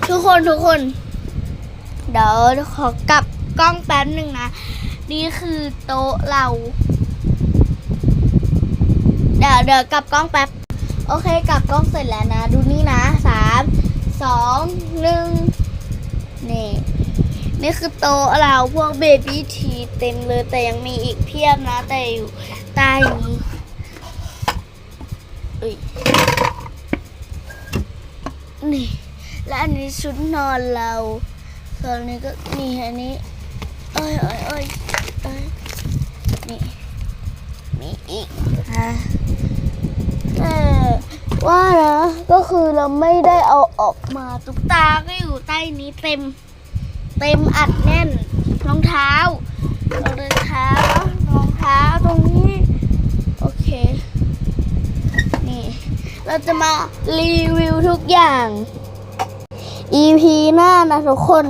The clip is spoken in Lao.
ທຸກຄົນ ທຸກຄົນ ດຽວຂໍກັບກ້ອງແປັບໜຶ່ງນະ. ນີ້ຄືໂຕະເຮົາ ດຽວ ດຽວກັບກ້ອງແປັບ. ໂອເຄ ກັບກ້ອງເສັດແລ້ວນະ. ດູນີ້ນະ ສາມ ສອງ ໜຶ່ງ ນີ້ ນີ້ຄືໂຕະເຮົາ ພວກເບບີ້ທີເຕັມເລີຍ ແຕ່ຍັງມີອີກພຽບນະ ແຕ່ຢູ່ໃຕ້ນີ້. ເອີຍ ນີ້ ແລະ ອັນນີ້ຊຸດນອນເຮົາ. ຕອນນີ້ກໍນີ້ ອັນນີ້ ໂອ້ຍ ໂອ້ຍ ໂອ້ຍ ໂອ້ຍ ນີ້ ມີອີກ ແຕ່ວ່ານະ ກໍຄືເຮົາໄມ່ໄດ້ເອົາອອກມາ. ຕຸກຕາກໍຢູ່ໃຕ້ນີ້ເຕັມ ເຕັມອັດແໜ້ນ. ລອງເທົ້າ ລອງເທົ້າ ລອງເທົ້າຕົງນີ້. ໂອເຄ ນີ້ ເຮົາຈະມາຣີວິວທຸກຢ່າງ ອີພີໜ້ານະທຸກຄົນ.